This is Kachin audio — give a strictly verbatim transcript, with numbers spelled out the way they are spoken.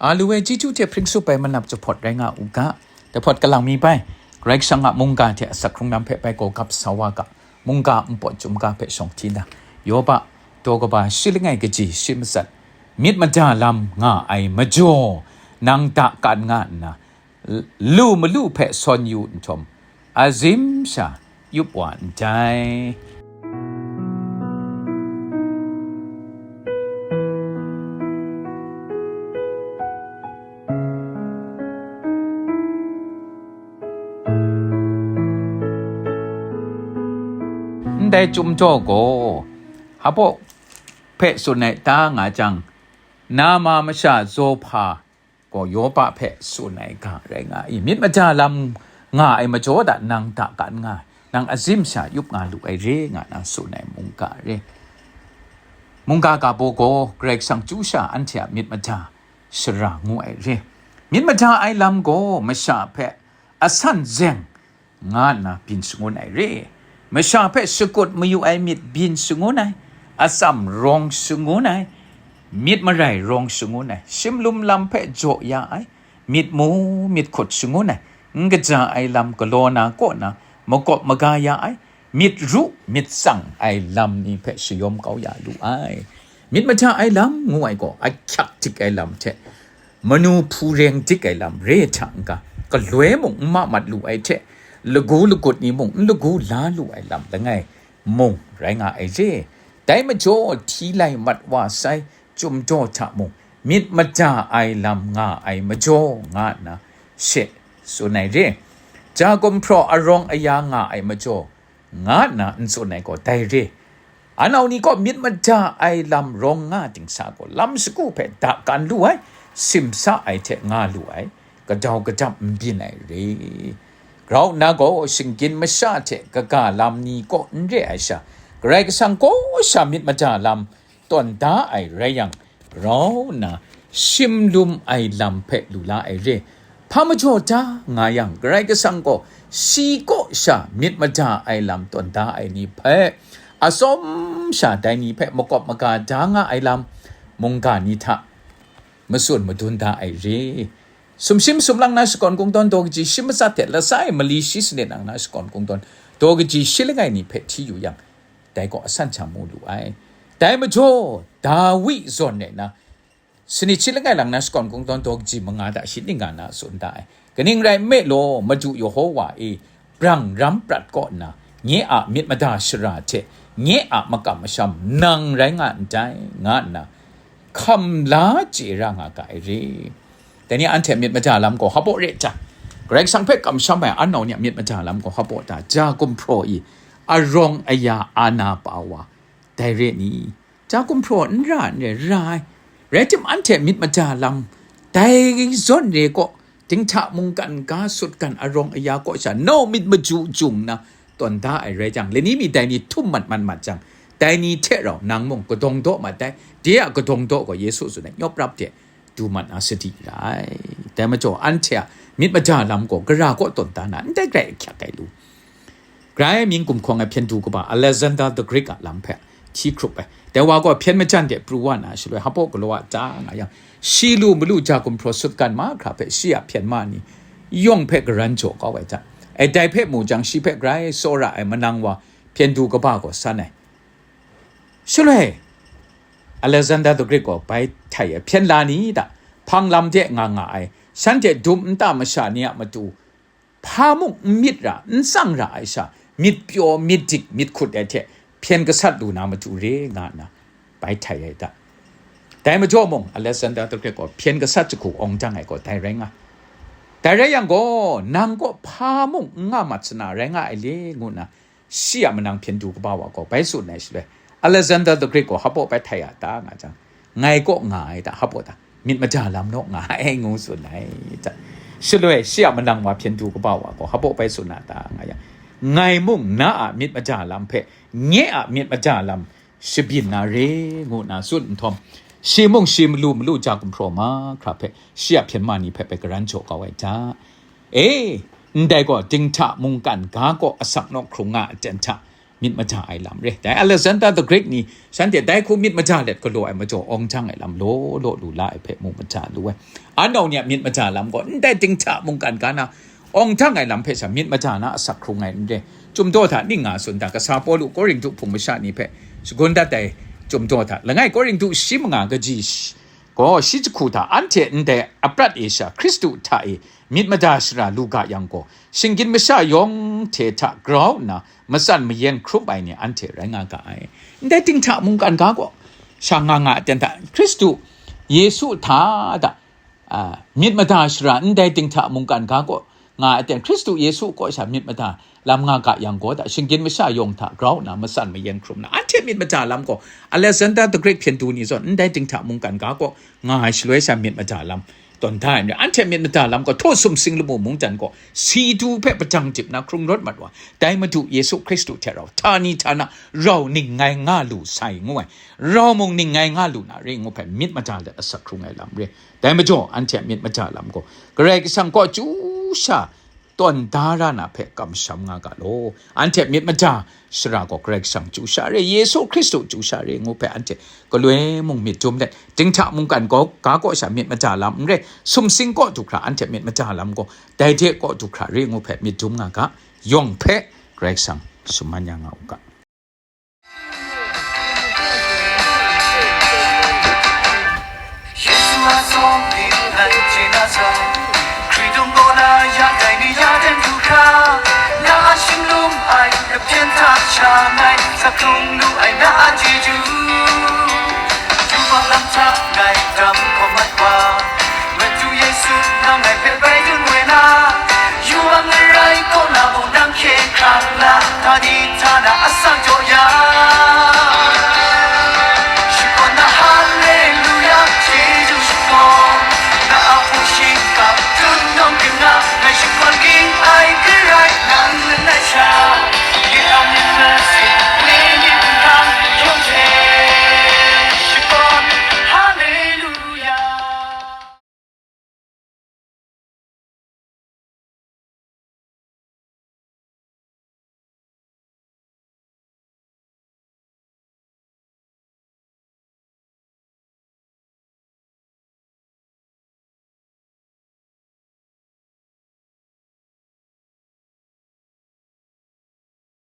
A lu ai chyeju hte hpring sup ai manap jahpawt rai nga u ga. Dahpawt kalang mi bai, Karai Kasang a mungga hte asak hkrung lam hpe bai gaw gap sa wa ga. Mungga npawt chyum ga hpe shawng hti na, Yoba, daw kaba shi langai kaji shi matsat, myit mada lam nga ai majaw, nang da kan nga nna, lu malu hpe sawn yu nhtawm, azim sha yup wa ndai. Ndai chyum jaw gaw, hpaw hpe tsun ai ta nga jang, nama masha Zawhpa gaw Yoba hpe tsun ai ga rai nga i, myit mada lam nga ai majaw da nang da kan nga, nang azim sha yup nga lu ai re nga na tsun ai mungga re. Mungga ga baw gaw Karai Kasang chyu sha anhte a myit mada shara ngu ai re. Myit mada ai lam gaw masha hpe asan zeng nga nna byin shangun ai re. Masha hpe shakut mayu ai myit byin shangun ai, atsam rawng shangun ai, myit marai rawng shangun ai, shimlum lam hpe jaw ya ai, myit mu myit hkut shangun ai, n kaja ai lam galaw na kaw na makawp maga ya ai, myit ru myit tsang ai lam ni hpe shayawm kau ya lu ai. Myit mada ai lam ngu ai gaw ahkyak dik ai lam hte manu hpu reng dik ai lam re hta n-ga, galoi mung n ma mat lu ai hte, lagu lagut ni mung n lagu la lu ai lam langai mung rai nga ai re. Dai majaw hti lai mat wa sai, chyum jaw hta mung myit mada ai lam nga ai majaw nga nna she tsun ai re. Ja gumhpraw arawng aya nga ai majaw nga nna n tsun ai gaw dai re. Anau ni gaw myit mada ai lam rawng nga dingsa gaw lam shagu hpe da kan lu ai, simsa ai hte nga lu ai, kadau kadap n byin ai re. Grau nna gaw shinggyim masha hte kaga lam ni kaw n re ai sha, Karai Kasang kaw sha myit mada lam tawn da ai rai yang, grau nna shimlum ai lam hpe lu la ai re. Hpa majaw da nga yang, Karai Kasang gaw shi kaw sha myit mada ai lam tawn da ai ni hpe, atsawm sha dai ni hpe makawp maga da nga ai lam, mungga ni hta matsun madun da ai re. Sumshi masum lang na shakawn kungdawn daw kaji shi matsat hte latsa e mali shi sanit lang na shakawn kungdawn daw kaji shi langai ni hpe hti yu yang, dai gaw asan hta mu lu ai. Dai majaw, Dawi zawn rai nna, sanit shi langai lang na shakawn kungdawn daw kaji manga hta shi ning nga na tsun da ai. Kaning rai nme law, Madu Yehowa e, brang ram prat kaw nna, nye a myit mada shara hte, nye a makam masham nang rai nga ndai, nga nna, hkam la chye ra nga ga ai re. Dai ni anhte myit mada lam gaw hpaw re ta? Karai Kasang hpe kamsham ai anau ni a myit mada lam gaw hpaw ta? Ja gumhpraw i arawng aya ana pa wa, dai re ni? Ja gumhpraw n ra n re, ra ai. Rai tim, anhte myit mada lam dai zawn re kaw, dinghta mungkan ga sutgan arawng aya kaw sha nau myit maju jung nna tawn da ai rai jang, lani mi dai ni htum mat mat mat jang, dai ni hte rau nang mung kadawng daw mat dai. De a kadawng daw gaw Yesu tsun ai, nyawp rap de, du mat na sadi ra ai. Dai majaw, anhte a myit mada lam gaw gara kaw tawn da na, ndai grai ahkyak ai lu. Grai myin gumhkawng ai hpyen du kaba Alexander the Great a lam hpe hti hkrup ai. Dai wa gaw hpyen majan de pru wa na shaloi, hpaw galaw a ta nga yang, shi lu malu ja gumhpraw sutgan mahkra hpe shi a hpyen ma ni yawng hpe garan jaw kau ai hta, ai dai hpe mu jang, shi hpe grai tsawra ai manang wa hpyen du kaba gaw san ai. Shaloi, Alexander the Great gaw bai htai ai hpyen la ni hta, hpang lam de nga nga ai, shanhte dum nta masha ni a matu, hpa mung n myit ra, n tsang ra ai sha, myit pyaw, myit dik, myit hkut ai hte hpyen gasat lu na matu re, nga nna bai htai ai ta? Dai majaw mung, Alexander the Great gaw hpyen gasat jahku awng dang ai gaw dai rai nga. Dai rai yang gaw, nang kaw hpa mung n nga mat sana rai nga ai le, ngu nna, shi a manang hpyen du kaba wa gaw bai tsun ai shaloi, Alexander the Great gaw hpaw bai htai a ta nga jang, ngai kaw nga ai ta, hpaw ta, myit mada lam naw nga ai, ngu tsun ai ta. Shaloi shi a manang wa hpyen du kaba wa gaw hpaw bai tsun a ta nga yang, ngai mung na a myit mada lam hpe nye a myit mada lam shabyin na re, ngu nna tsun nhtawm, shi mung shi malu malu ja gumhpraw mahkra hpe shi a hpyen ma ni hpe bai garan jaw kau ai ta. E, ndai gaw dinghta mungkan ga kaw asak nawk hkrung nga aten hta, myit maja ai lam re. Dai Alexander the Great ni shanhte dai hku myit maja let galaw ai majaw, awng jang ai lam law law lu la ai hpe mu maja lu ai. Anau ni a myit maja lam gaw ndai dinghta mungkan ga na awng jang ai lam hpe sha myit maja na asak hkrung ai n re. Chyum daw hta ning nga tsun ta, kasa Pawlu Korinhtu hpung masha ni hpe shagun dat ai chyum daw hta, langai Korinhtu shi manga kaji sh- gaw shi jahku hta anhte ndai aprat e sha Hkristu hta e myit maja shara lu ga yang gaw, shinggyim masha yawng hte hta grau nna matsan mayen hkrum ai ni anhte rai nga ga ai. Ndai dinghta mungkan ga gaw sha nga nga aten hta, Hkristu Yesu hta da, a, myit maja shara ndai dinghta mungkan ga gaw nga aten, Hkristu Yesu kaw sha myit maja lam nga ga yang gaw da, shinggyim masha yawng hta grau nna matsan mayen hkrum nna, anhte myit maja lam gaw Alexander the Great hpyen du ni zawn ndai dinghta mungkan ga gaw nga ai shaloi sha myit maja lam tawn da ai n rai. Anhte myit maja lam gaw htaw sumsing lamu mungdan gaw si du hpe hpajang dip na hkrung rawt mat wa, dai Madu Yesu Hkristu hte rau htani htana rau ning ngai nga lu sai ngu ai, rau mung ning ngai nga lu na re ngu hpe myit maja let asak hkrung ai lam re. Dai majaw anhte a myit maja lam gaw Karai Kasang kaw chyu sha tawn da ra na hpe kamsham nga ga law. Anhte myit maja shara gaw Karai Kasang chyu sha re, Yesu Hkristu chyu sha re ngu hpe anhte galoi mung myit dum let, dinghta mungkan gaw ga kaw sha myit maja lam n re, sumsing kaw du hkra anhte myit maja lam gaw dai de kaw du hkra re ngu hpe myit dum nga ga, yawng hpe Karai Kasang summan ya nga u ga. Yesu a sawng ni nan chye na sai, hkritung gaw na ya dai ni ya den du hkra, na a shinglung ai, kapyen hta sha ngai, sa hkrung lu ai na a chyeju, yubak lam hta